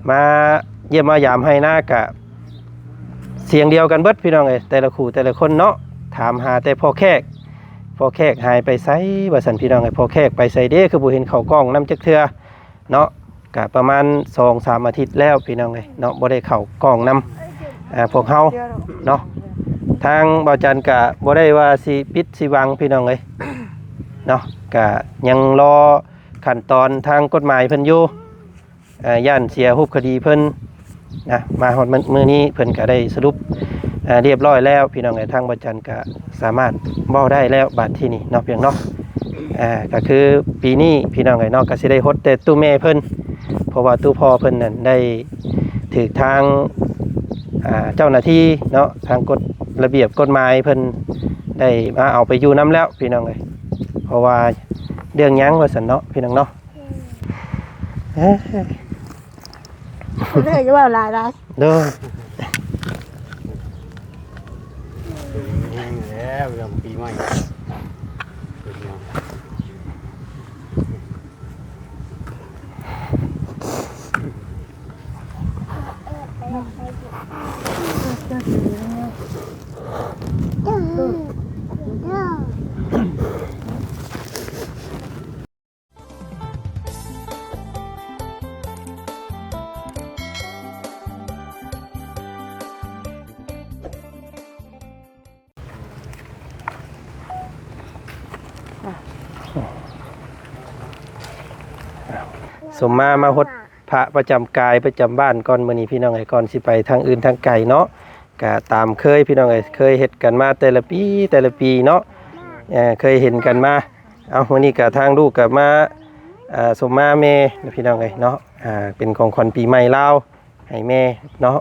ມາຢ້ຽມມາຢາມໄຮ່ນາກະສຽງດຽວກັນເບິດພີ່ນ້ອງເອີຍ ແຕ່ລະຄູ່ແຕ່ລະຄົນເນາະ ຖາມຫາແຕ່ພໍ່ແຂກ ພໍ່ແຂກຫາຍໄປໃສວ່າຊັ້ນພີ່ນ້ອງເອີຍ ພໍ່ແຂກໄປໃສເດ້ ຄືບໍ່ເຫັນເຂົ້າກ້ອງນຳຈັກເທື່ອເນາະ ກະປະມານສອງສາມອາທິດແລ້ວພີ່ນ້ອງເອີຍເນາະ ບໍ່ໄດ້ເຂົ້າກ້ອງນຳ ອ່າ ພວກເຮົາເນາະ ທາງບ່າວຈັນກະບໍ່ໄດ້ວ່າຊິປິດຊິບັງພີ່ນ້ອງເອີຍເນາະ ກະຍັງລໍຂັ້ນຕອນທາງກົດໝາຍເພິ່ນຢູ່ ເອີ ຢ້ານເສຍຮູບຄະດີເພິ່ນນະ ມາຮອດມື້ນີ້ເພິ່ນກະໄດ້ສະຫຼຸບ ເອີ ຮຽບຮ້ອຍແລ້ວພີ່ນ້ອງເອີຍ ທາງບ່າວຈັນກະສາມາດເວົ້າໄດ້ແລ້ວບາດທີນີ້ເນາະ ພຽງເນາະ ອ່າ ກະຄືປີນີ້ພີ່ນ້ອງເອີຍເນາະ ກະຊິໄດ້ຫົດແຕ່ຕູ້ແມ່ເພິ່ນ ເພາະວ່າຕູ້ພໍ່ເພິ່ນນັ້ນໄດ້ຖືກທາງ ອ່າ ເຈົ້າໜ້າທີ່ເນາະ ທາງກົດລະບຽບກົດໝາຍເພິ່ນໄດ້ມາເອົາໄປຢູ່ນຳແລ້ວພີ່ນ້ອງເອີຍ ເພາະວ່າເລື່ອງຫຍັງວ່າຊັ້ນເນາະ ພີ່ນ້ອງເນາະ ເອີ ເດີ ຢ່າເວົ້າຫຼາຍຫຼາຍ ໂດຍ ແຮງແລ້ວ ເລື່ອງປີໃໝ່ ສົມມາມາຫົດພະປະຈຳກາຍປະຈຳບ້ານກ່ອນ ມື້ນີ້ພີ່ນ້ອງເອີຍ ກ່ອນຊິໄປທາງອື່ນທາງໄກເນາະ ກະຕາມເຄີຍພີ່ນ້ອງເອີຍ ເຄີຍເຮັດກັນມາແຕ່ລະປີແຕ່ລະປີເນາະ ເອີ ເຄີຍເຫັນກັນມາ ເອົາ ມື້ນີ້ກະທາງລູກກະມາ ເອີ ສົມມາແມ່ພີ່ນ້ອງເອີຍເນາະ ເປັນຂອງຂວັນປີໃໝ່ລາວໃຫ້ແມ່ເນາະ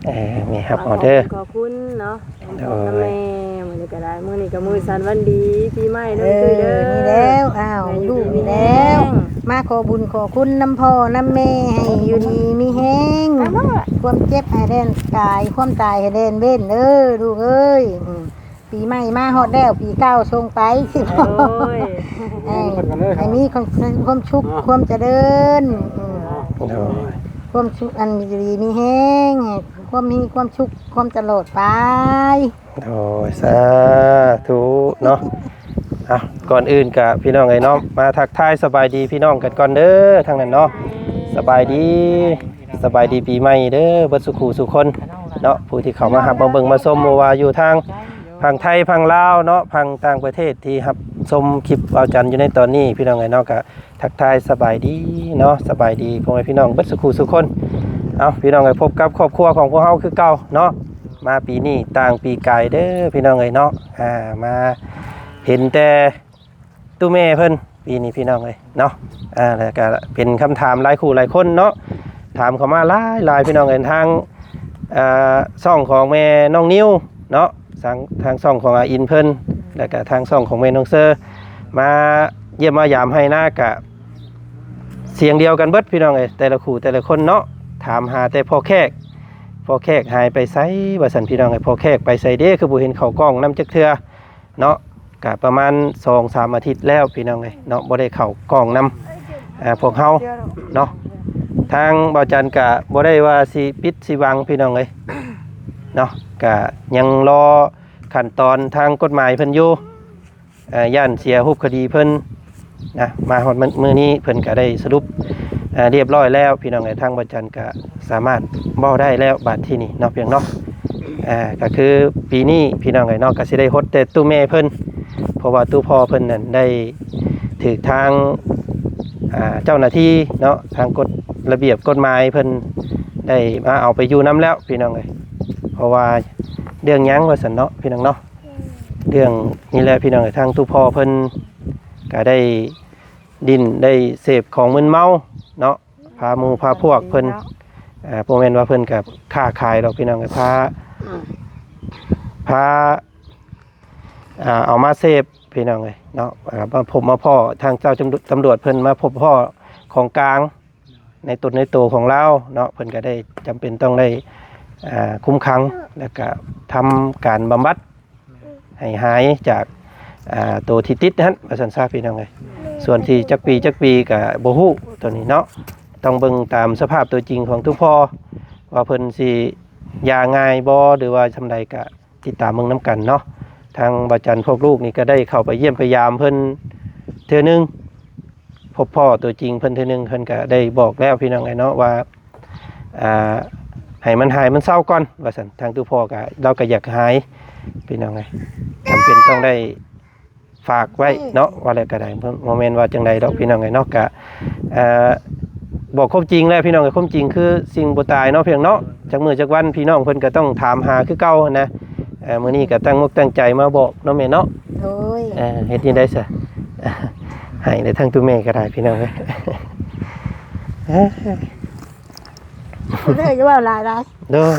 ເອີ ແມ່ຮັບເອົາເດີ ຂອບຄຸນເນາະ ໂດຍ ຂອບຄຸນນຳແມ່ ມື້ນີ້ກະໄດ້ ມື້ນີ້ກະມື້ສັນວັນດີປີໃໝ່ເດີ ເອີ ເດີ ນີ້ແລ້ວ ອ້າວ ແມ່ຢູ່ ລູກນີ້ແລ້ວ ດີມີແຮງ ມາຂໍບຸນຂໍຄຸນນຳພໍ່ນຳແມ່ ໃຫ້ຢູ່ດີມີແຮງ ຄວາມເຈັບໃຫ້ແລ່ນກາຍ ຄວາມຕາຍໃຫ້ແລ່ນເວັ້ນເດີ ລູກເອີຍ ອືມ ປີໃໝ່ມາຮອດແລ້ວ ປີເກົ່າສົ່ງໄປ ໂອ້ຍ ເອີ ໃຫ້ມີຄວາມ ຄວາມສຸກ ຄວາມຈະເລີນ ອືມ ໂດຍ ຄວາມສຸກ ອັນຢູ່ດີມີແຮງ ໃຫ້ຄວາມມີຄວາມສຸກ ຄວາມຕະຫຼອດໄປ ໂດຍ ສາທຸເນາະ ເອົາ ກ່ອນອື່ນກະພີ່ນ້ອງເອີຍເນາະ ມາທັກທາຍສະບາຍດີພີ່ນ້ອງກັນກ່ອນເດີ ທາງນັ້ນເນາະ ສະບາຍດີ ສະບາຍດີປີໃໝ່ເດີ ເບິດສູ່ຄູ່ສູ່ຄົນເນາະ ຜູ້ທີ່ເຂົ້າມາຮັບມາເບິ່ງມາຊົມ ບໍ່ວ່າຢູ່ທາງຝັ່ງໄທຝັ່ງລາວເນາະ ຝັ່ງຕ່າງປະເທດທີ່ຮັບຊົມຄລິບບ່າວຈັນຢູ່ໃນຕອນນີ້ ພີ່ນ້ອງເອີຍເນາະ ກະທັກທາຍສະບາຍດີເນາະ ສະບາຍດີພໍ່ແມ່ພີ່ນ້ອງເບິດສູ່ຄູ່ສູ່ຄົນ ເອົາ ພີ່ນ້ອງເອີຍ ພົບກັບຄອບຄົວຂອງພວກເຮົາຄືເກົ່າເນາະ ມາປີນີ້ຕ່າງປີກາຍເດີ ພີ່ນ້ອງເອີຍເນາະ ອ່າ ມາເຫັນແຕ່ ຕູ້ແມ່ເພິ່ນປີນີ້ພີ່ນ້ອງເອີຍເນາະ ອ່າ ແລ້ວກະເປັນຄຳຖາມຫຼາຍຄູ່ຫຼາຍຄົນເນາະ ຖາມເຂົ້າມາຫຼາຍໆ ພີ່ນ້ອງເອີຍ ທາງ ເອີ ຊ່ອງຂອງແມ່ນ້ອງນິວເນາະ ທາງ ທາງຊ່ອງຂອງອາອິນເພິ່ນ ແລ້ວກະທາງຊ່ອງຂອງແມ່ນ້ອງເຊີ ມາຢ້ຽມມາຢາມໄຮ່ນາກະສຽງດຽວກັນເບິດ ພີ່ນ້ອງເອີຍ ແຕ່ລະຄູ່ແຕ່ລະຄົນເນາະ ຖາມຫາແຕ່ພໍ່ແຂກ ພໍ່ແຂກຫາຍໄປໃສວ່າຊັ້ນ ພີ່ນ້ອງເອີຍ ພໍ່ແຂກໄປໃສເດ້ ຄືບໍ່ເຫັນເຂົ້າກ້ອງນຳຈັກເທື່ອ ເນາະ ກະປະມານສອງສາມອາທິດແລ້ວພີ່ນ້ອງເອີຍເນາະ ບໍ່ໄດ້ເຂົ້າກ້ອງນຳ ອ່າ ພວກເຮົາເນາະ ທາງບ່າວຈັນກະບໍ່ໄດ້ວ່າຊິປິດຊິບັງພີ່ນ້ອງເອີຍເນາະ ກະຍັງລໍຂັ້ນຕອນທາງກົດໝາຍເພິ່ນຢູ່ ເອີ ຢ້ານເສຍຮູບຄະດີເພິ່ນ ນະ ມາຮອດມື້ນີ້ເພິ່ນກະໄດ້ສະຫຼຸບ ເອີ ຮຽບຮ້ອຍແລ້ວ ພີ່ນ້ອງເອີຍ ທາງບ່າວຈັນກະສາມາດເວົ້າໄດ້ແລ້ວບາດທີນີ້ເນາະ ພຽງເນາະ ເອີ ກະຄືປີນີ້ພີ່ນ້ອງເອີຍເນາະ ກະຊິໄດ້ຫົດແຕ່ຕູ້ແມ່ເພິ່ນ ເພາະວ່າຕູ້ພໍ່ເພິ່ນນັ້ນໄດ້ຖືກທາງ ອ່າ ເຈົ້າໜ້າທີ່ເນາະ ທາງກົດລະບຽບກົດໝາຍເພິ່ນໄດ້ມາເອົາໄປຢູ່ນຳແລ້ວ ພີ່ນ້ອງເອີຍ ເພາະວ່າເລື່ອງຫຍັງວ່າຊັ້ນເນາະ ພີ່ນ້ອງເນາະ ເລື່ອງນີ້ແຫຼະ ພີ່ນ້ອງເອີຍ ທາງຕູ້ພໍ່ເພິ່ນກະໄດ້ ດິ້ນໄດ້ເສບຂອງມຶນເມົາເນາະ ພາໝູ່ພາພວກເພິ່ນ ເອີ ບໍ່ແມ່ນວ່າເພິ່ນກະຄ້າຂາຍດອກພີ່ນ້ອງເອີຍ ພາ ອືມ ພາ ອ່າ ເອົາມາເສບພີ່ນ້ອງເອີຍເນາະ ເອີ ມາພົບມາພໍ້ທາງເຈົ້າຕຳຫຼວດ ຕຳຫຼວດເພິ່ນມາພົບພໍ້ຂອງກາງໃນຕົນໃນໂຕຂອງລາວເນາະ ເພິ່ນກະໄດ້ຈຳເປັນຕ້ອງໄດ້ ອ່າ ຄຸມຂັງ ແລ້ວກະທຳການບຳບັດ ໃຫ້ຫາຍຈາກ ອ່າ ໂຕທີ່ຕິດຫັ້ນ ວ່າຊັ້ນຊະ ພີ່ນ້ອງເອີຍ ສ່ວນທີ່ຈັກປີຈັກປີກະບໍ່ຮູ້ໂຕນີ້ເນາະ ຕ້ອງເບິ່ງຕາມສະພາບຕົວຈິງຂອງຕູ່ພໍ່ ວ່າເພິ່ນຊິຢ່າງ່າຍບໍ່ ຫຼືວ່າຊ່ຳໃດ ກະຕິດຕາມເບິ່ງນຳກັນເນາະ. ທາງບ່າວຈັນພວກລູກນີ້ກໍໄດ້ເຂົ້າໄປຢ້ຽມໄປຢາມເພິ່ນເທື່ອໜຶ່ງ ພົບພໍ້ຕົວຈິງເພິ່ນເທື່ອໜຶ່ງ ເພິ່ນກໍໄດ້ບອກແລ້ວພີ່ນ້ອງເອີຍເນາະ ວ່າ ອ່າ ໃຫ້ມັນຫາຍມັນເຊົາກ່ອນວ່າຊັ້ນ. ທາງຕູ່ພໍ່ກໍ ລາວກໍຢາກຫາຍພີ່ນ້ອງເອີຍ ຈຳເປັນຕ້ອງໄດ້ ຝາກໄວ້ເນາະ ວ່າແລ້ວກໍໄດ້ ບໍ່ ບໍ່ແມ່ນວ່າຈັ່ງໃດດອກພີ່ນ້ອງເອີຍເນາະ. ກະ ເອີ ບອກຄວາມຈິງແຫຼະພີ່ນ້ອງເອີຍ ຄວາມຈິງຄືສິ່ງບໍ່ຕາຍເນາະ ພີ່ນ້ອງເນາະ. ຈັກມື້ຈັກວັນພີ່ນ້ອງເພິ່ນກໍຕ້ອງຖາມຫາຄືເກົ່າຫັ້ນນະ. ເອີ ມື້ນີ້ກໍຕັ້ງອົກຕັ້ງໃຈມາບອກເນາະແມ່ເນາະ. ໂດຍ ເອີ ເຮັດຈັ່ງໃດຊະ ໃຫ້ແລ້ວ ທາງຕູ້ແມ່ກໍໄດ້ພີ່ນ້ອງເອີຍ. ເອີ ບໍ່ໄດ້ ຢ່າເວົ້າຫຼາຍ ໂດຍ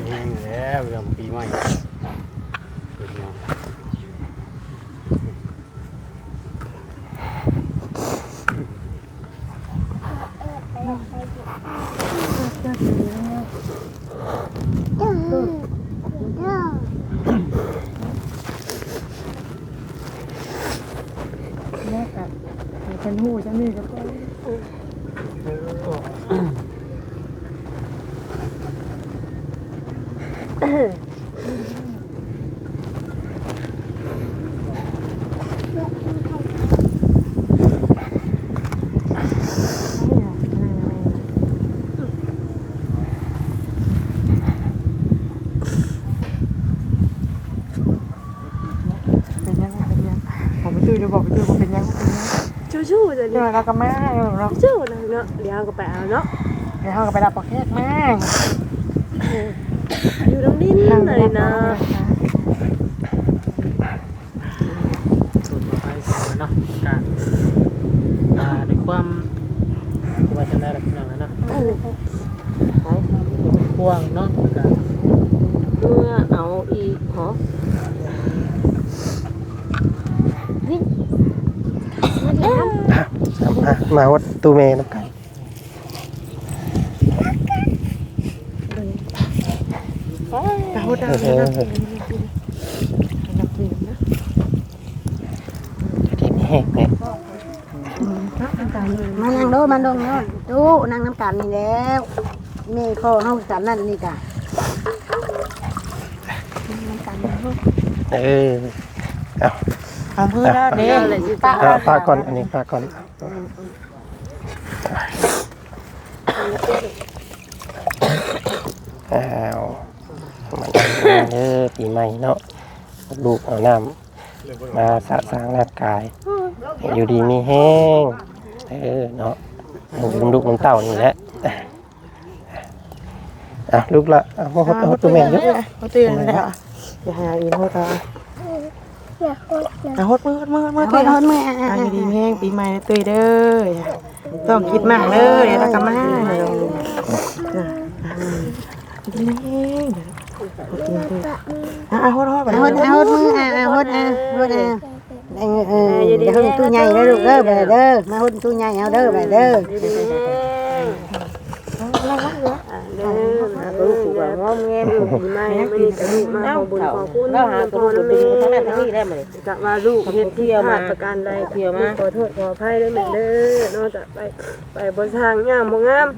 ແຮງແລ້ວ ເລື່ອງປີໃໝ່ ແລ້ວກະໃຫ້ເພິ່ນຮູ້ຊ່ຳນີ້ກໍພໍ. ເປັນຫຍັງ ເປັນຫຍັງ ບອກໄປຕຸ້ຍເດີ ບອກໄປຕຸ້ຍວ່າເປັນຫຍັງ ເປັນຫຍັງ. ສູ້ໆ ດຽວນີ້ ດຽວລາວກໍມາເນາະ ສູ້ໆ ເນາະ. ດຽວເຮົາກໍໄປເອົາເນາະ ດຽວເຮົາກໍໄປຮັບເອົາແຂກມາ ຢູ່ນຳດິນ ນັ້ນນະ. ສູດຕໍ່ໄປເນາະ ກະ ອ່າ ໃນຄວາມ ຊິວ່າຈັ່ງໃດລະພີ່ນ້ອງເນາະ ກວ້າງເນາະ ແລ້ວກະ ເມື່ອເອົາອີກເນາະ. ມາຮອດຕູ້ແມ່ນຳກັນ. ເອີ ດີແຮງເດ້ ມານັ່ງໂລດ ມາລົງໂລດຕູ້ ນັ່ງນຳກັນນີ້ແລ້ວ ແມ່ພໍ່ເຮົາກັນນັ້ນນີ້ກະ ເອີ ເອົາ ເອົາມືລາວເດ້ ເອົາ ປະ ເອົາ ປະກ່ອນ ອັນນີ້ປະກ່ອນ. ອ້າວ ມາເດີ ປີໃໝ່ເນາະ ລູກເອົານ້ຳມາສະສາງຮ່າງກາຍ ໃຫ້ຢູ່ດີມີແຮງເດີເນາະ ໃຫ້ຢູ່ນຳລູກນຳເຕົ້ານີ້ແຫຼະ. ອ່ະ ລູກລະ ອ່ະ ຫົດ ຫົດ ຫົດຕູ້ແມ່ຢູ່ ຫົດຕູ້ແມ່ ຢ່າໃຫ້ອີ່ຫົດ ອ່ະ ອ່ະ ຫົດມື ຫົດມື ຫົດມື ຫົດ ຫົດມື ອ່ະ ອ່ະ ອ່ະ ຢູ່ດີມີແຮງ ປີໃໝ່ເດີຕຸ້ຍເດີ ຕ້ອງຄິດໝັ້ງເດີ ແລ້ວກໍມາ ອ່ະ ອ່ະ ຫົດ ຫົດ ຫົດ ອ່ະ ຫົດ ຫົດມື ອ່ະ ອ່ະ ຫົດ ອ່ະ ຫົດ ອ່ະ ຫົດ ອ່ະ. ເອີ ເອີ ເອີ ເອີ ຢ່າໃຫ້ຕູ້ໃຫຍ່ເດີລູກເດີ ບາດເດີ ມາຫົດຕູ້ໃຫຍ່ເຮົາເດີ ບາດເດີ ເດີ ອ່າ ລູກກໍຫອມແກ້ມລູກປີໃໝ່ ມື້ນີ້ກໍລູກມາຂໍບຸນຂໍຄຸນນຳພໍ່ນຳແມ່ ກະວ່າລູກເຮັດຜິດພາດປະການໃດ ລູກຂໍໂທດຂໍອະໄພເດີແມ່ເດີ ເນາະ ຈະໄປ ໄປບໍ່ຊ່າງ ຍ່າງບໍ່ງາມ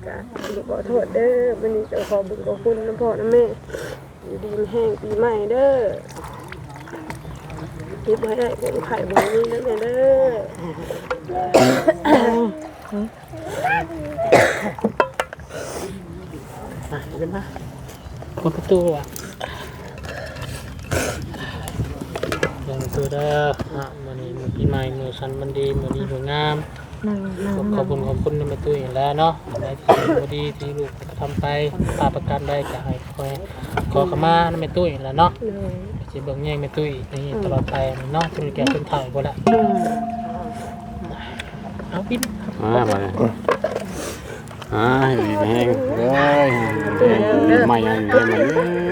ກະລູກຂໍໂທດເດີ ມື້ນີ້ກໍຂໍບຸນຂໍຄຸນນຳພໍ່ນຳແມ່. ຢູ່ດີມີແຮງປີໃໝ່ເດີ ເຈັບບໍ່ໃຫ້ໄດ້ ເຈັບໄຂ້ບໍ່ມີເດີແມ່ເດີ ມາ ເດີມາ ເປີດປະຕູ ເປີດປະຕູເດີ ມື້ນີ້ມື້ປີໃໝ່ ມື້ສັນວັນດີ ມື້ດີມື້ງາມ. ນັ້ງ ນັ່ງ ຂອບ ຂອບຄຸນ ຂອບຄຸນນຳແມ່ຕຸ້ຍຫັ້ນແຫຼະເນາະ ອັນໃດທີ່ບໍ່ດີທີ່ລູກກະທຳໄປ ຜິດພາດປະການໃດກະໃຫ້ ຂໍ ຂໍຂະມານຳແມ່ຕຸ້ຍຫັ້ນແຫຼະເນາະ ໂດຍ ຊິເບິ່ງແຍງແມ່ຕຸ້ຍໃນຕະຫຼອດໄປເນາະ ຈົນແກ່ຈົນເຖົ້າພຸ້ນແຫຼະ ອືມ ເອົາ ປິດ ມາ ມາ ອ່າ ໃຫ້ດີແຮງເດີ ໃຫ້ດີແຮງ ໃໝ່ ໃຫ້ໃໝ່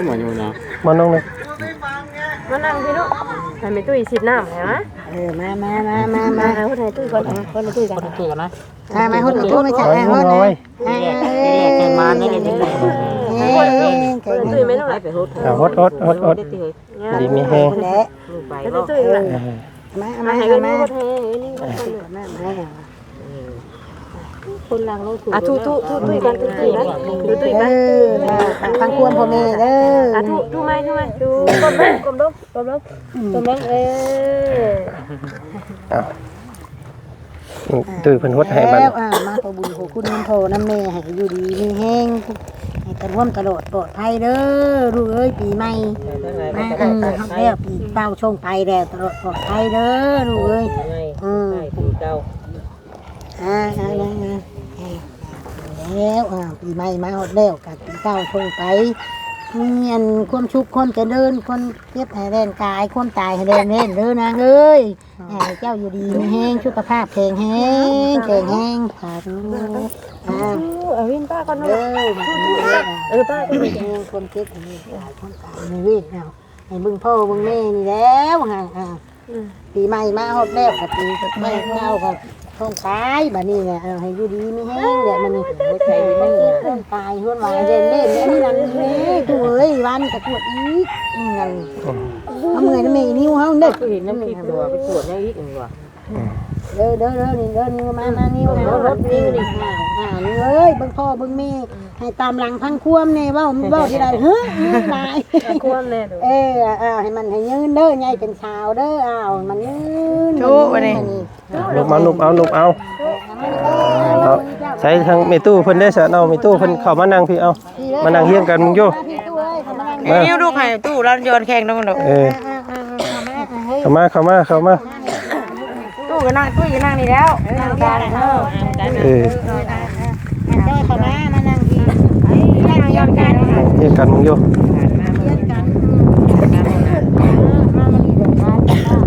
ມາຢູ່ນະ ມານ້ອງເດີ ມານັ່ງພີ້ລູກ ໃຫ້ແມ່ຕຸ້ຍຊິດນ້ຳໃຫ້ມາ. ເອີ ມາ ມາ ມາ ມາ ມາ ໃຫ້ຫົດໃຫ້ຕຸ້ຍກ່ອນ ໃຫ້ຫົດໃຫ້ຕຸ້ຍກ່ອນ ໃຫ້ຕຸ້ຍກ່ອນນະ ມາ ມາ ຫົດ ຕຸ້ຍ ມາ ໃສ່ໃຫ້ຫົດ ເອົາໄວ້ ເອີ ໃຫ້ມານເດີ ໃຫ້ຕຸ້ຍແມ່ນ ໄປຫົດ ອ່າ ຫົດ ຫົດ ຫົດ ຫົດ ດີມີແຮງ ໃຫ້ຕຸ້ຍ ເອີ ໃຫ້ຕຸ້ຍ ອ່າ ມາ ມາ ມາ ໃຫ້ເອີ້ນ ມາ ເອີ້ນ ເອີ້ນ ເອີ້ນ ຄົນຫຼັງລົງ ອ່ະ ທຸ ທຸ ທຸ ທຸ ທຸ ທຸ ທຸ ເອີ ອ່ະ ຟັງຄວາມພໍ່ແມ່ເດີ ອ່ະ ທຸ ທຸ ໄມ້ ທຸ ໄມ້ ທຸ ກົ້ມລົງ ກົ້ມລົງ ກ້ມລົງ ອືມ ກ້ມລົງ ເອີ ອ້າວ ຕຸ້ຍເພິ່ນຫົດໃຫ້ບັດ ແລ້ວ ອ່າ ມາຂໍບຸນຂໍຄຸນນຳພໍ່ນຳແມ່ ໃຫ້ຢູ່ດີມີແຮງ ໃຫ້ຕະລວມຕະຫຼອດປອດໄພເດີ ລູກເອີຍ ປີໃໝ່ ມາ ເອີ ຮອດແລ້ວ ປີເກົ່າສົ່ງໄປແລ້ວ ຕະຫຼອດປອດໄພເດີ ລູກເອີຍ ອືມ ໃຫ້ປີເກົ່າ ອ່າ ອ່າ ອ່າ ອ່າ ແລ້ວ ອ່າ ປີໃໝ່ມາຮອດແລ້ວ ກະປີເກົ່າສົ່ງໄປ ມີອັນຄວາມສຸກ ຄວາມຈະເລີນ ຄວາມເຈັບໃຫ້ແລ່ນກາຍ ຄວາມຕາຍໃຫ້ແລ່ນເວັ້ນເດີນາງເອີຍ ໃຫ້ເຈົ້າຢູ່ດີມີແຮງ ສຸຂະພາບແຂງແຮງ ແຂງແຮງ ສາທຸ ອ່າ ເອີ ວິນປ້າກ່ອນເນາະ ເອີ ເອີ ປ້າກ່ອນ ຄວາມເຈັບໃຫ້ແລ່ນກາຍ ຄວາມຕາຍໃຫ້ເວັ້ນເອົາ ໃຫ້ເບິ່ງພໍ່ເບິ່ງແມ່ນີ້ແລ້ວ ອ່າ ອືມ ປີໃໝ່ມາຮອດແລ້ວ ກະປີໃໝ່ເກົ່າກະ ທ້ອງຕາຍບາດນີ້ແຫຼະ ເອົາໃຫ້ຢູ່ດີມີແຮງແຫຼະ ມັນນີ້ ໃຈມັນທ້ອງຕາຍ ເຮືອນວາຍເດ້ເດ້ ອັນນີ້ນັ້ນເດ້ ຕູ້ເອີຍ ວານກະກວດອີກ ນີ້ນັ້ນ ເຮົາເມື່ອຍນຳແມ່ອີນິວເຮົາເດ້ ຄືເຫັນນຳຄລິບຕົວໄປກວດຍັງອີກນີ້ວ່າ ເດີ ເດີ ເດີ ນີ້ເດີ ນິວ ມາ ມາ ນິວ ເອົາລົດນິວນີ້ ອ່າ ນິວເອີຍ ເບິ່ງພໍ່ເບິ່ງແມ່ ໃຫ້ຕາມຫຼັງພັງຄວາມແດ່ ເວົ້າ ເວົ້າທີ່ໃດ ເຮີ ຫຼາຍ ຄວາມແດ່ ເອີ ອ່າ ໃຫ້ມັນໃຫ້ຍືນເດີ ໃຫຍ່ເປັນສາວເດີ ອ້າວ ໃຫ້ມັນຍືນ ທຸ ອັນນີ້ ນຸບເອົາ ນຸບເອົາ ນຸບເອົາ ເອົາ ໃສ່ທາງແມ່ຕູ້ເພິ່ນເດ້ຊະເນາະ ແມ່ຕູ້ເພິ່ນເຂົ້າມານັ່ງພີ້ ເອົາ ມານັ່ງຮຽງກັນເບິ່ງຢູ່ ມາ ເອົາ ລູກໃຫ້ຕູ້ລາວຍ້ອນແຂ້ງລົງດອກ ເອີ ເຂົ້າມາ ເຂົ້າມາ ເຂົ້າມາ ຕູ້ກໍນັ່ງ ຕຸ້ຍກໍນັ່ງນີ້ແລ້ວ ນັ່ງກາງ ເອີ ຈ້ອຍເຂົ້າມາ ມານັ່ງພີ້ ນັ່ງຍ້ອນກັນ ຮຽງກັນເບິ່ງຢູ່ ຮຽງກັນ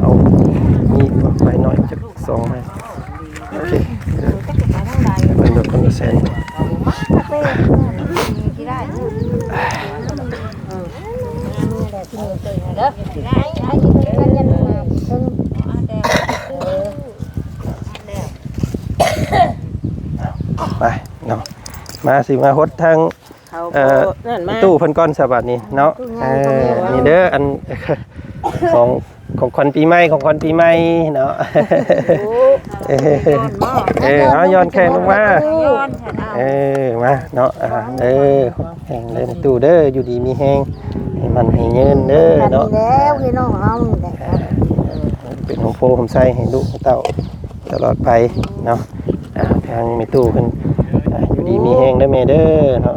ເອົາ ມີໃບໜ້ອຍຈັກສອງໃບ ໂອເຄ ເບິ່ງເດີ ຄົນລະແສນ ໄປເນາະ ມາ ຊິມາຫົດທາງ ເອີ ຕູ້ເພິ່ນກ່ອນຊະບາດນີ້ເນາະ ຕູ້ໃຫຍ່ ເອີ ຂອງແມ່ເນາະ ນີ້ເດີ ອັນ ຂອງ ຂອງຂວັນປີໃໝ່ ຂອງຂວັນປີໃໝ່ເນາະ ໂອ້ ເອີ ເອີ ເອົາ ຍ້ອນແຂ້ງລົງມາ ຍ້ອນ ເອີ ມາເນາະ ອ່າ ເດີ ແຂງເດີຕູ້ເດີ ຢູ່ດີມີແຮງ ໃຫ້ໝັ້ນໃຫ້ຍືນເດີເນາະ ແລ້ວພີ່ນ້ອງເຮົານີ້ແຫຼະ ເປັນຮົ່ມໂພຮົ່ມໄຊໃຫ້ລູກໃຫ້ເຕົ້າຕະຫຼອດໄປເນາະ ອ່າ ທາງແມ່ຕູ້ເພິ່ນ ອ່າ ຢູ່ດີມີແຮງເດີແມ່ເດີເນາະ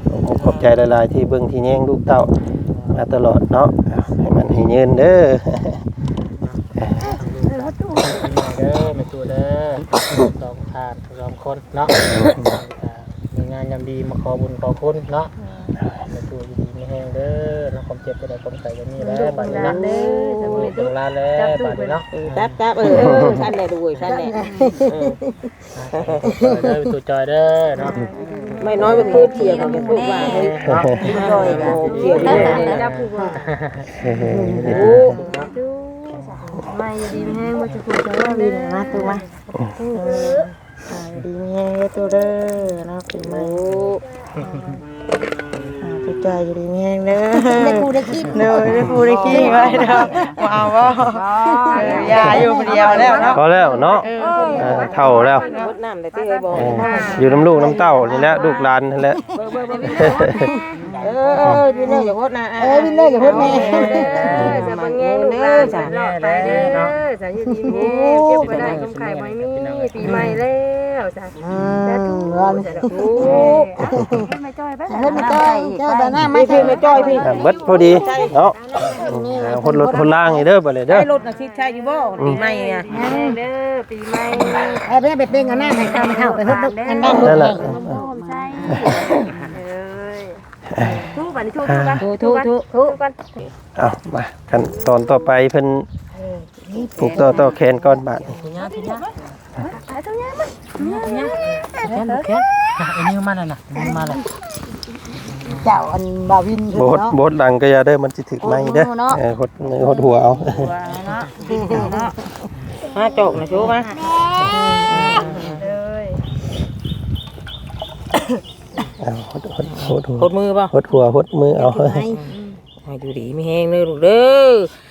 ຂອບອົກຂອບໃຈຫຼາຍໆ ທີ່ເບິ່ງທີ່ແຍງລູກເຕົ້າມາຕະຫຼອດເນາະ ອ່າ ໃຫ້ໝັ້ນໃຫ້ຍືນເດີ ເດີແມ່ຕູ້ເດີ ສອງທ່ານສອງຄົນເນາະ ມີງານຍາມດີມາຂໍບຸນຂໍຄຸນເນາະ ແມ່ຕູ້ຢູ່ດີມີແຮງເດີເນາະ ຄວາມເຈັບຈະໄດ້ ຄວາມໄຂ້ຈະມີແລ້ວ ບາດນີ້ເນາະ ເອີ ລູກຫຼານແລ້ວ ບາດນີ້ເນາະ ເອີ ຈັບ ຈັບ ເອີ ຊັ້ນແຫຼະ ດູ ຊັ້ນແຫຼະ ເອີ ເດີ ຕູ້ຈ່ອຍເດີເນາະ ໄມ້ນ້ອຍມັນຄືເຂຍວ ເຂົາຈະປູກວ່າເຮີ້ຍ ເນາະ ຈ່ອຍ ເຂຍວ ຈັບຜູ້ບໍ່ ໂອ້ ໄມ່ຢູ່ດີແຮງ ບໍ່ຈະຜູ້ຈະວ່າດີນະ ມາ ຕູ້ມາ ອ່າ ຢູ່ດີມີແຮງເດີຕູ້ເດີເນາະ ປີໃໝ່ ໂອ້ ອ່າ ຜູ້ຈ່ອຍຢູ່ດີມີແຮງເດີ ໄດ້ຜູ້ໄດ້ຄີ ໂດຍ ໄດ້ຜູ້ໄດ້ຄີໄວ້ເນາະ ບໍ່ເອົາບໍ່ ເອີ ຢ່າຢູ່ຜູ້ດຽວແລ້ວເນາະ ພໍແລ້ວເນາະ ເອີ ເອີ ເຖົ້າແລ້ວ ຫົດນ້ຳໄດ້ຕິເຮີ້ຍບໍ່ ເອີ ຢູ່ນຳລູກນຳເຕົ້ານີ້ແຫຼະ ລູກຫຼານຫັ້ນແຫຼະ ເອີ ວິນເລີ ຢ່າຫົດນະ ເອີ ວິນເລີ ຢ່າຫົດແມ່ ເອີ ສະບັງແຍງ ລູກຫຼານຕະຫຼອດໄປເດີ ສະຢູ່ດີມີແຮງ ເຈັບບໍ່ໄດ້ ຄວາມໄຂ້ບໍ່ມີ ປີໃໝ່ແລ້ວ ສາທຸ ສາທຸ ເອີ ເຮັດແມ່ຈ້ອຍໄປ ເຮັດແມ່ຈ້ອຍ ຈ້ອຍໄປນະ ມາ ພີ່ ແມ່ຈ້ອຍ ພີ່ ອ່າ ເບິດພໍດີເນາະ ອ່າ ຫົດລົດຫົດລາງນີ້ເດີ ບາດນີ້ເດີ ໃຊ້ລົດນະ ຊິໃຊ້ຢູ່ບໍ່ ອືມ ປີໃໝ່ອະ ເດີ ປີໃໝ່ ເອົາໄປ ໄປເປັນອັນນັ້ນ ໃຫ້ເຖົ້າ ໄປຫົດລົດອັນນັ້ນ ນັ້ນແຫຼະ ໃສ່ ເອີຍ ທຸບາດນີ້ ທຸ ທຸ ທຸ ທຸ ທຸກ່ອນ ເອົາ ມາ ຂັ້ນຕອນຕໍ່ໄປເພິ່ນ ຜູກຕໍ່ ຕໍ່ແຂນກ່ອນບາດນີ້ ແຂນ ແຂນ ອ່ະ ເອົານິ້ວມາແລ້ວນະ ເອົານິ້ວມາແລ້ວ ເຈົ້າ ອັນບ່າວວິນ ບໍ່ຫົດ ບໍ່ຫົດຫຼັງກໍຢ່າເດີ ມັນຊິຖືກໄມ້ເດີ ຫົດມືເນາະ ເອີ ຫົດມືຫົດຫົວເອົາ ຫົດຫົວເນາະ ມາ ໂຈກນະ ໂຊມາ ເອີຍ ເອົາ ຫົດ ຫົດ ຫົດຫົວ ຫົດມືບໍ່ ຫົດຫົວ ຫົດມືເອົາ ໃຫ້ຢູ່ດີມີແຮງເດີລູກເດີ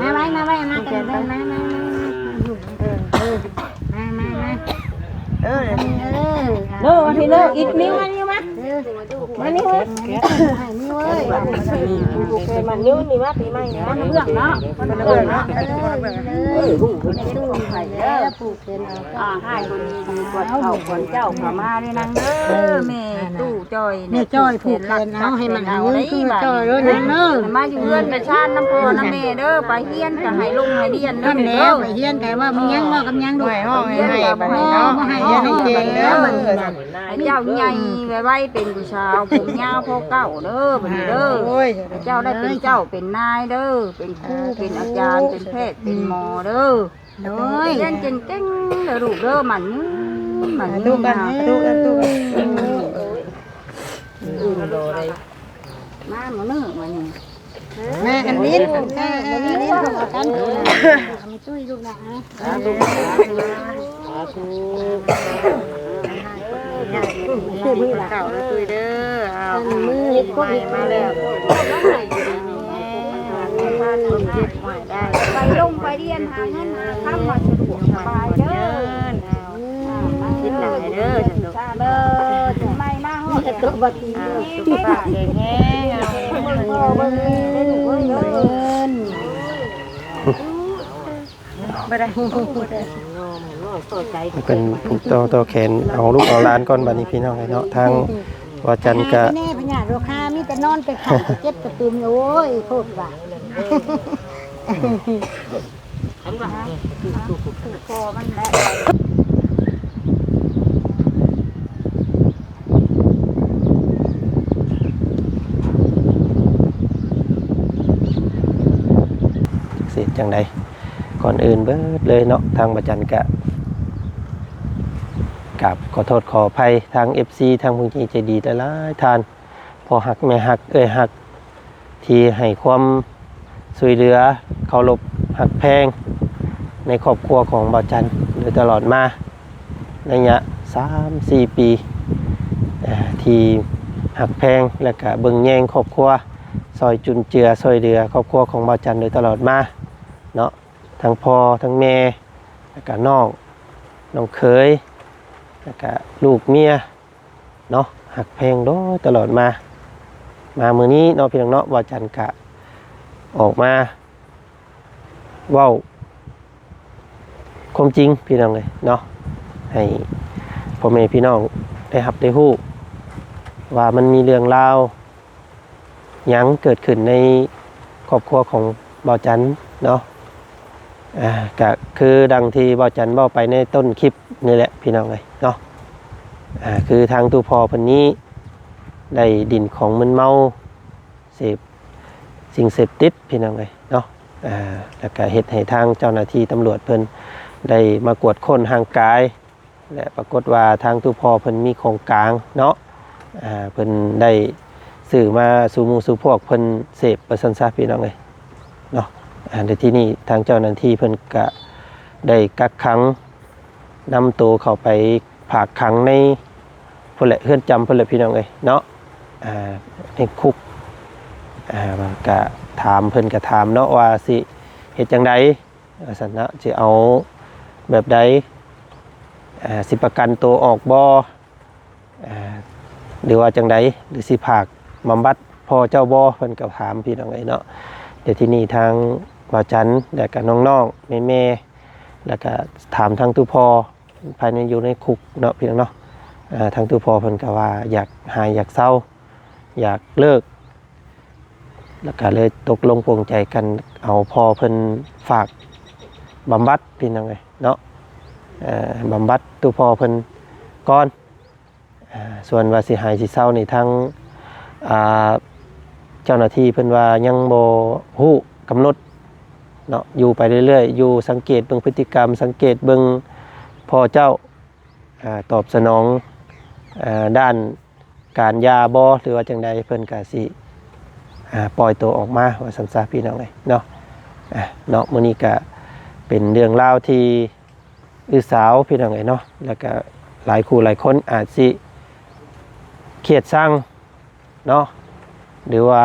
ມາໄວ້ ມາໄວ້ ມາກັນເດີ ມາ ມາ ມາ ເອີ ເອີ ມາ ມາ ມາ ເອີ ເອີ ເດີ ມາພີ້ເດີ ອີກນິ້ວ ມານິ້ວ ມາ ເອີ ມານິ້ວ ໃຫ້ນິ້ວເອີຍ ຜູ້ເຄີຍມານິ້ວນີ້ ມາປີໃໝ່ນີ້ ມາເບື້ອງເນາະ ມາເບື້ອງເນາະ ເອີ ເອີ ເອີ ຜູ້ເປັນເອົາ ອ່າ ໃຫ້ຄົນດີໆ ກວນເຂົ້າກວນເຈົ້າເຂົ້າມາເດີນາງເດີ ແມ່ຕູ້ຈ້ອຍ ແມ່ຈ້ອຍຜູກແຂນເອົາໃຫ້ມັນໃຫ້ເງິນຄືຈ້ອຍເດີນາງເດີ ມາຢູ່ເຮືອນໄປຊານນຳພໍ່ນຳແມ່ເດີ ໄປຮຽນກໍໃຫ້ລົງໃຫ້ຮຽນເດີ ຫັ້ນແຫຼ້ວ ໄປຮຽນກໍເວົ້າມີຫຍັງເວົ້າກັບຫຍັງລູກ ໄປຮຽນກໍບໍ່ໃຫ້ ບໍ່ໃຫ້ ຢ່າໃຫ້ເກັ່ງເດີ ໃຫ້ເຈົ້າໃຫຍ່ໄວໆ ເປັນຜູ້ສາວຜົມຍາວພໍເກົ່າເດີ ບັດນີ້ເດີ ໂອ້ຍ ໃຫ້ເຈົ້າໄດ້ເປັນເຈົ້າເປັນນາຍເດີ ເປັນຄູເປັນອາຈານ ເປັນແພດເປັນໝໍເດີ ໂດຍ ຮຽນເກັ່ງໆ ເດີລູກເດີ ໝັ້ນຍືນ ໝັ້ນຍືນ ລູກກັນ ລູກກັນ ລູກກັນ ມາມື້ນີ້ ມາອັນນີ້ ເອີ ເອີ ອັນນີ້ ເຂົ້າກັນ ເອົາມາຕຸ້ຍລູກນະ ສາທຸ ສາທຸ ເຂົ້າເດີຕຸ້ຍເດີ ເອົາ ອັນມື້ເຮັດໂຄວິດມາແລ້ວ ໄປລົງໄປຮຽນຫາເງິນຫາຄຳໃຫ້ສະດວກສະບາຍເດີ ຄິດຫຼາຍເດີ ເດີ ປີໃໝ່ມາຮອດ ມີແຕ່ຕົວບໍ່ດີ ສຸຂະພາບແຂງແຮງ ເບິ່ງພໍ່ເບິ່ງແມ່ເດີລູກເອີຍ ບໍ່ໄດ້ ເປັນຜູ້ຕໍ່ ຕໍ່ແຂນເອົາລູກເອົາຫຼານກ່ອນ ບັດນີ້ພີ່ນ້ອງເອີຍເນາະ ທາງວ່າຈັນກະ ແນ່ພະຍາດໂລຄາ ມີແຕ່ນອນແຕ່ໄຂ້ ເຈັບກະຕຸ່ມ ໂອ້ຍ ໂພດວ່າ ເສດຈັ່ງໃດ ກ່ອນອື່ນເບີດເລີຍເນາະ ທາງບ່າວຈັນກະກາບຂໍໂທດຂໍອະໄພທາງເອັຟຊີ ທາງຜູ້ໃຫຍ່ໃຈດີຫຼາຍໆທ່ານ ພໍ່ຮັກແມ່ຮັກເອື້ອຍຮັກ ທີ່ໃຫ້ຄວາມຊ່ວຍເຫຼືອ ເຄົາລົບຮັກແພງໃນຄອບຄົວຂອງບ່າວຈັນໂດຍຕະຫຼອດມາ. ໄລຍະສາມສີ່ປີ ເອີ່ ທີ່ຮັກແພງ ແລະກະເບິ່ງແຍງຄອບຄົວ ຊ່ອຍຈຸນເຈືອ ຊ່ອຍເຫຼືອຄອບຄົວຂອງບ່າວຈັນໂດຍຕະຫຼອດມາເນາະ ທັງພໍ່ທັງແມ່ ແລະກະນ້ອງ ນ້ອງເຂີຍ ແລະກະລູກເມຍເນາະ ຮັກແພງໂດຍຕະຫຼອດມາ ມາມື້ນີ້ເນາະ ພີ່ນ້ອງເນາະ ບ່າວຈັນກະອອກມາ ເວົ້າຄວາມຈິງພີ່ນ້ອງເອີຍເນາະ ໃຫ້ພໍ່ແມ່ພີ່ນ້ອງໄດ້ຮັບໄດ້ຮູ້ວ່າມັນມີເລື່ອງລາວຫຍັງເກີດຂຶ້ນໃນຄອບຄົວຂອງບ່າວຈັນເນາະ ອ່າ ກະຄືດັ່ງທີ່ບ່າວຈັນເວົ້າໄປໃນຕົ້ນຄລິບນີ້ແຫຼະພີ່ນ້ອງເອີຍເນາະ ອ່າ ຄືທາງຕູ້ພໍ່ເພິ່ນນີ້ໄດ້ດິນຂອງມຶນເມົາ ເສບສິ່ງເສບຕິດພີ່ນ້ອງເອີຍເນາະ ອ່າ ແລ້ວກະເຮັດໃຫ້ທາງເຈົ້າໜ້າທີ່ຕຳຫຼວດເພິ່ນໄດ້ມາກວດຄົ້ນຮ່າງກາຍ ແລະປາກົດວ່າທາງຕູ້ພໍ່ເພິ່ນມີຂອງກາງເນາະ ອ່າ ເພິ່ນໄດ້ຊື້ມາສູ່ໝູ່ສູ່ພວກເພິ່ນເສບວ່າຊັ້ນຊະພີ່ນ້ອງເອີຍເນາະ ອ່າ ໃນທີ່ນີ້ທາງເຈົ້າໜ້າທີ່ເພິ່ນກະໄດ້ກັກຂັງ ນຳໂຕເຂົ້າໄປຝາກຂັງໃນພຸ້ນແຫຼະ ເຮືອນຈຳພຸ້ນແຫຼະພີ່ນ້ອງເອີຍເນາະ ອ່າ ໃນຄຸກ ອ່າ ກະຖາມ ເພິ່ນກະຖາມເນາະວ່າຊິເຮັດຈັ່ງໃດວ່າຊັ້ນເນາະ ຊິເອົາແບບໃດ ອ່າ ຊິປະກັນໂຕອອກບໍ່ ອ່າ ຫຼືວ່າຈັ່ງໃດ ຫຼືຊິຝາກບຳບັດພໍ່ເຈົ້າບໍ່ ເພິ່ນກະຖາມພີ່ນ້ອງເອີຍເນາະ ແຕ່ທີ່ນີ້ທາງບ່າວຈັນ ແລະກະນ້ອງໆ ແມ່ໆ ແລະກະຖາມທາງຕູ້ພໍ່ ພາຍໃນ ຢູ່ໃນຄຸກເນາະ ພີ່ນ້ອງເນາະ ເອີ່ ທາງຕູ້ພໍ່ເພິ່ນກະວ່າຢາກຫາຍຢາກເຊົາ ຢາກເລີກ ແລ້ວກະເລີຍຕົກລົງປົງໃຈກັນ ເອົາພໍ່ເພິ່ນຝາກບຳບັດ ພີ່ນ້ອງເອີຍເນາະ ເອີ່ ບຳບັດຕູ້ພໍ່ເພິ່ນກ່ອນ ອ່າ ສ່ວນວ່າຊິຫາຍຊິເຊົານີ້ ທາງ ອ່າ ເຈົ້າໜ້າທີ່ເພິ່ນວ່າຍັງບໍ່ຮູ້ກຳນົດເນາະ ຢູ່ໄປເລື້ອຍໆ ຢູ່ສັງເກດເບິ່ງພຶດຕິກຳ ສັງເກດເບິ່ງພໍ່ເຈົ້າ ອ່າ ຕອບສະໜອງ ອ່າ ດ້ານການຢາບໍ່ ຫຼືວ່າຈັ່ງໃດ ເພິ່ນກະຊິ ອ່າ ປ່ອຍໂຕອອກມາວ່າຊັ້ນຊະ ພີ່ນ້ອງເອີຍເນາະ ອ່າ ເນາະ ມື້ນີ້ກະເປັນເລື່ອງລາວທີ່ ອືສາວ ພີ່ນ້ອງເອີຍເນາະ ແລ້ວກະຫຼາຍຄູ່ຫຼາຍຄົນອາດຊິຄຽດຊັງເນາະ ຫຼືວ່າ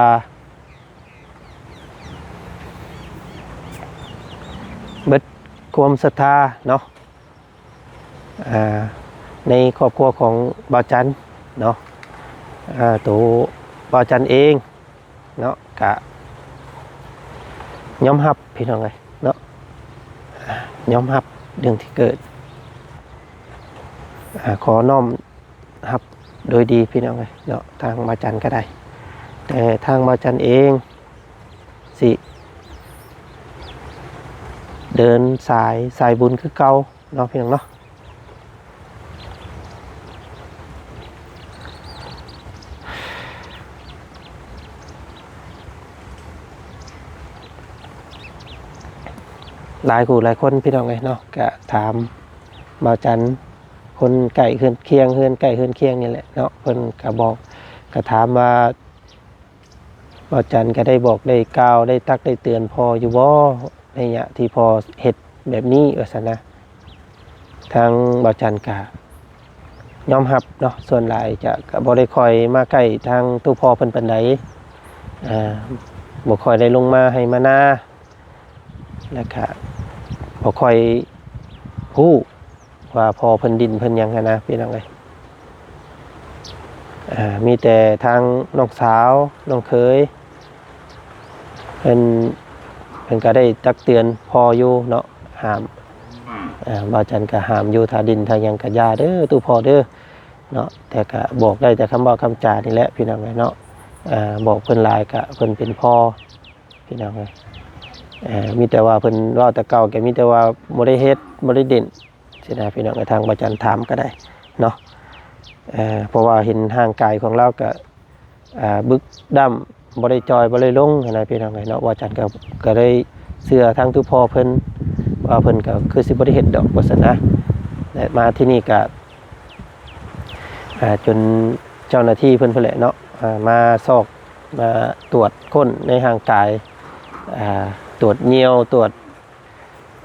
ເບິດຄວາມສັດທາເນາະ ອ່າ ໃນຄອບຄົວຂອງບ່າວຈັນເນາະ ອ່າ ໂຕບ່າວຈັນເອງ ເນາະ ກະຍອມຮັບ ພີ່ນ້ອງເອີຍເນາະ ຍອມຮັບເລື່ອງທີ່ເກີດ ອ່າ ຂໍນ້ອມຮັບໂດຍດີ ພີ່ນ້ອງເອີຍເນາະ ທາງບ່າວຈັນກະໄດ້ ແຕ່ທາງບ່າວຈັນເອງຊິເດີນສາຍ ສາຍບຸນຄືເກົ່າ ເນາະ ພີ່ນ້ອງເນາະ ຫຼາຍຄູ່ຫຼາຍຄົນ ພີ່ນ້ອງເອີຍເນາະ ກະຖາມບ່າວຈັນ ຄົນໃກ້ເຮືອນຄຽງ ເຮືອນໃກ້ເຮືອນຄຽງນີ້ແຫຼະເນາະ ເພິ່ນກະບອກ ກະຖາມວ່າ ບ່າວຈັນກະໄດ້ບອກໄດ້ກ່າວ ໄດ້ຕັກໄດ້ເຕືອນພໍ່ຢູ່ບໍ່ ໃນໄລຍະທີ່ພໍ່ເຮັດແບບນີ້ວ່າຊັ້ນນະ ທາງບ່າວຈັນກະຍອມຮັບເນາະ ສ່ວນຫຼາຍຈະກະບໍ່ໄດ້ຄ່ອຍມາໃກ້ທາງຕູ້ພໍ່ເພິ່ນປານໃດ ອ່າ ບໍ່ຄ່ອຍໄດ້ລົງມາໄຮ່ມານາ ແລ້ວກະບໍ່ຄ່ອຍຮູ້ວ່າພໍ່ເພິ່ນດິ້ນເພິ່ນຫຍັງຫັ້ນນະ ພີ່ນ້ອງເອີຍ ອ່າ ມີແຕ່ທາງນ້ອງສາວ ນ້ອງເຂີຍ ເພິ່ນ ເພິ່ນກະໄດ້ຕັກເຕືອນພໍ່ຢູ່ເນາະ ຫ້າມ ອ່າ ບ່າວຈັນກະຫ້າມຢູ່ ຖ້າດິນຖ້າຫຍັງກະຢ່າເດີຕູ້ພໍ່ເດີເນາະ ແຕ່ກະບອກໄດ້ແຕ່ຄຳເວົ້າຄຳຈານີ້ແຫຼະ ພີ່ນ້ອງເອີຍເນາະ ອ່າ ບອກເພິ່ນຫຼາຍກະເພິ່ນເປັນພໍ່ ພີ່ນ້ອງເອີຍ ເອີ ມີແຕ່ວ່າເພິ່ນເວົ້າແຕ່ເກົ່າ ກະມີແຕ່ວ່າບໍ່ໄດ້ເຮັດ ບໍ່ໄດ້ເດັ່ນຊີ້ນະ ພີ່ນ້ອງເອີຍ ທາງບ່າວຈັນຖາມກະໄດ້ເນາະ ເອີ ເພາະວ່າເຫັນຮ່າງກາຍຂອງລາວກະ ອ່າ ບຶກດຳ ບໍ່ໄດ້ຈ່ອຍ ບໍ່ໄດ້ລົງຫັ້ນນະ ພີ່ນ້ອງເອີຍເນາະ ບ່າວຈັນກະ ກະໄດ້ເຊື່ອທາງຕູ້ພໍ່ເພິ່ນວ່າເພິ່ນກະຄືຊິບໍ່ໄດ້ເຮັດດອກວ່າຊັ້ນນະ ແລະມາທີ່ນີ້ກະ ອ່າ ຈົນເຈົ້າໜ້າທີ່ເພິ່ນພຸ້ນແຫຼະເນາະ ອ່າ ມາຊອກ ມາຕວດຄົ້ນໃນຮ່າງກາຍ ອ່າ ຕວດຍ່ຽວ ຕວດ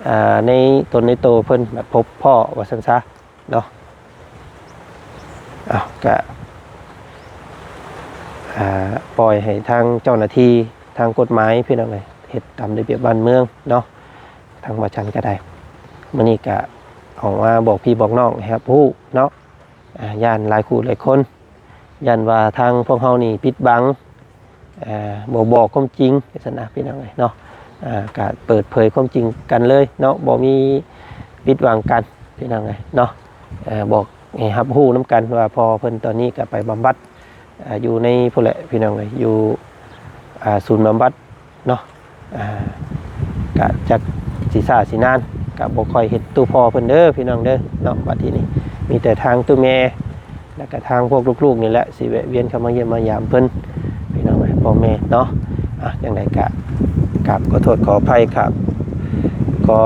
ອ່າ ໃນຕົນໃນໂຕເພິ່ນ ແບບພົບພໍ້ວ່າຊັ້ນຊະເນາະ ເອົາ ກະ ອ່າ ປ່ອຍໃຫ້ທາງເຈົ້າໜ້າທີ່ ທາງກົດໝາຍ ພີ່ນ້ອງເອີຍ ເຮັດຕາມລະບຽບບ້ານເມືອງເນາະ. ທາງບ່າວຈັນກໍໄດ້ ມື້ນີ້ກະອອກມາບອກພີ່ບອກນ້ອງໃຫ້ຮັບຮູ້ເນາະ. ອ່າ ຢ້ານຫຼາຍຄູ່ຫຼາຍຄົນ ຢ້ານວ່າທາງພວກເຮົານີ້ປິດບັງ ອ່າ ບໍ່ບອກຄວາມຈິງ ຈັ່ງຊັ້ນນະ ພີ່ນ້ອງເອີຍເນາະ. ອ່າ ກະເປີດເຜີຍຄວາມຈິງກັນເລີຍເນາະ ບໍ່ມີປິດບັງກັນ ພີ່ນ້ອງເອີຍເນາະ. ເອີ ບອກໃຫ້ຮັບຮູ້ນຳກັນວ່າພໍ່ເພິ່ນຕອນນີ້ກະໄປບຳບັດ ອ່າ ຢູ່ໃນພຸ້ນແຫຼະ ພີ່ນ້ອງເອີຍ ຢູ່ ອ່າ ສູນບຳບັດເນາະ. ອ່າ ກະຈັກຊິຊ້າຊິນານ ກະບໍ່ຄ່ອຍເຫັນຕູ້ພໍ່ເພິ່ນເດີ ພີ່ນ້ອງເດີເນາະ. ບັດທີນີ້ມີແຕ່ທາງຕູ້ແມ່ ແລ້ວກະທາງພວກລູກໆນີ້ແຫຼະ ຊິແວະວຽນເຂົ້າມາຢ້ຽມມາຢາມເພິ່ນ ພີ່ນ້ອງເອີຍ ພໍ່ແມ່ເນາະ. ອ່າ ຈັ່ງໃດກະກາບຂໍໂທດຂໍອະໄພ ກາບຂໍ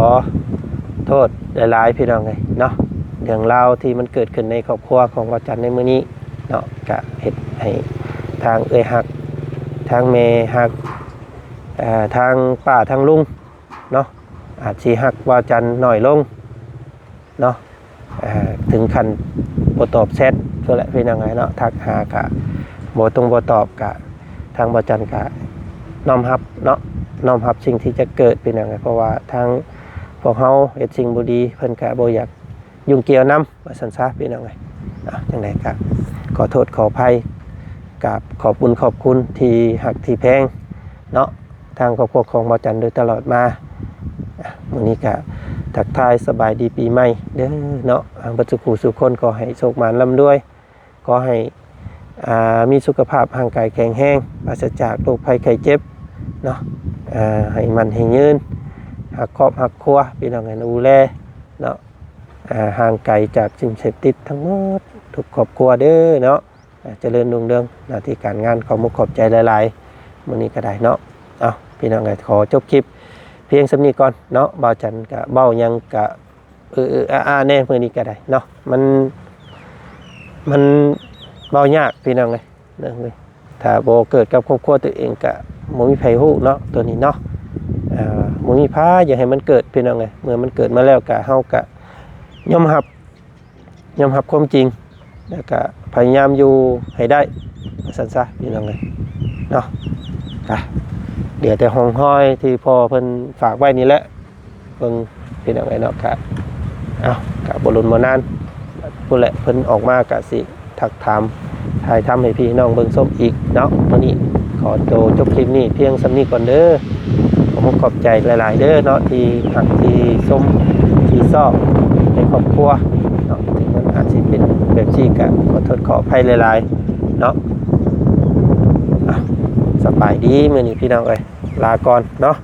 ໂທດຫຼາຍໆ ພີ່ນ້ອງເອີຍເນາະ. ເລື່ອງລາວທີ່ມັນເກີດຂຶ້ນໃນຄອບຄົວຂອງບ່າວຈັນໃນມື້ນີ້ເນາະ ກະເຮັດໃຫ້ທາງເອື້ອຍຮັກ ທາງແມ່ຮັກ ເອີ ທາງປ້າທາງລຸງເນາະ ອາດຊິຮັກບ່າວຈັນໜ້ອຍລົງເນາະ. ເອີ ເຖິງຂັ້ນບໍ່ຕອບແຊັດພຸ້ນແຫຼະ ພີ່ນ້ອງເອີຍເນາະ. ທັກຫາກະບໍ່ຕົງບໍ່ຕອບ ກະທາງບ່າວຈັນກະນ້ອມຮັບເນາະ ນ້ອມຮັບສິ່ງທີ່ຈະເກີດ ພີ່ນ້ອງເອີຍ ເພາະວ່າທາງພວກເຮົາເຮັດສິ່ງບໍ່ດີ ເພິ່ນກະບໍ່ຢາກ ຫຍຸ້ງກ່ຽວນຳ ວ່າຊັ້ນຊະ ພີ່ນ້ອງເອີຍ. ອ່າ ຈັ່ງໃດກະຂໍໂທດຂໍອະໄພ ກາບຂອບບຸນຂອບຄຸນທີ່ຮັກທີ່ແພງເນາະ ທາງຄອບຄົວຂອງບ່າວຈັນໂດຍຕະຫຼອດມາ. ອ່າ ມື້ນີ້ກະທັກທາຍສະບາຍດີປີໃໝ່ເດີເນາະ. ອ່າ ເບິດສູ່ຄູ່ສູ່ຄົນ ຂໍໃຫ້ໂຊກໝານລ່ຳລວຍ ຂໍໃຫ້ ອ່າ ມີສຸຂະພາບຮ່າງກາຍແຂງແຮງ ປາສະຈາກໂລກໄພໄຂ້ເຈັບເນາະ. ອ່າ ໃຫ້ໝັ້ນໃຫ້ຍືນ ຮັກຄອບຮັກຄົວ ພີ່ນ້ອງເອີຍ ດູແລເນາະ. ອ່າ ຫ່າງໄກຈາກສິ່ງເສບຕິດທັງໝົດ ທຸກຄອບຄົວເດີເນາະ. ອ່າ ຈະເລີນຮຸ່ງເຮືອງໜ້າທີ່ການງານ. ຂໍມຸກຂອບໃຈຫຼາຍໆ ມື້ນີ້ກໍໄດ້ເນາະ. ເອົາ ພີ່ນ້ອງເອີຍ ຂໍຈົບຄລິບພຽງສ່ຳນີ້ກ່ອນເນາະ. ບ່າວຈັນກໍເວົ້າຫຍັງກໍ ເອີໆ ອາໆ ແດ່ມື້ນີ້ກໍໄດ້ເນາະ. ມັນ ມັນເວົ້າຍາກ ພີ່ນ້ອງເອີຍ ເລື່ອງນີ້ ຖ້າບໍ່ເກີດກັບຄອບຄົວຕົວເອງກໍບໍ່ມີໃຜຮູ້ເນາະ ຕົວນີ້ເນາະ. ເອີ ບໍ່ມີໃຜຢາກໃຫ້ມັນເກີດ ພີ່ນ້ອງເອີຍ. ເມື່ອມັນເກີດມາແລ້ວກໍ ເຮົາກໍຍອມຮັບ ຍອມຮັບຄວາມຈິງ ແລ້ວກໍພະຍາຍາມຢູ່ໃຫ້ໄດ້ ວ່າຊັ້ນຊະ ພີ່ນ້ອງເອີຍເນາະ. ກະເຫຼືອແຕ່ຮ່ອງຮອຍທີ່ພໍ່ເພິ່ນຝາກໄວ້ນີ້ແຫຼະ ເບິ່ງ ພີ່ນ້ອງເອີຍເນາະ. ກະ ເອົ້າ ກະບໍ່ດົນບໍ່ນານ ພຸ້ນແຫຼະ ເພິ່ນອອກມາກະຊິ ທັກຖາມຖ່າຍທຳໃຫ້ພີ່ນ້ອງເບິ່ງຊົມອີກເນາະ. ມື້ນີ້ຂໍໂຕຈົບຄລິບນີ້ພຽງສ່ຳນີ້ກ່ອນເດີ. ຂໍຂອບໃຈຫຼາຍໆເດີເນາະ ທີ່ຮັກທີ່ຊົມທີ່ຊອບໃນຄອບຄົວເນາະ. ເຖິງມັນອາດຊິເປັນແບບຊີ້ກະຂໍໂທດຂໍອະໄພຫຼາຍໆເນາະ. ອ່ະ ສະບາຍດີ ມື້ນີ້ພີ່ນ້ອງເອີຍ ລາກ່ອນເນາະ.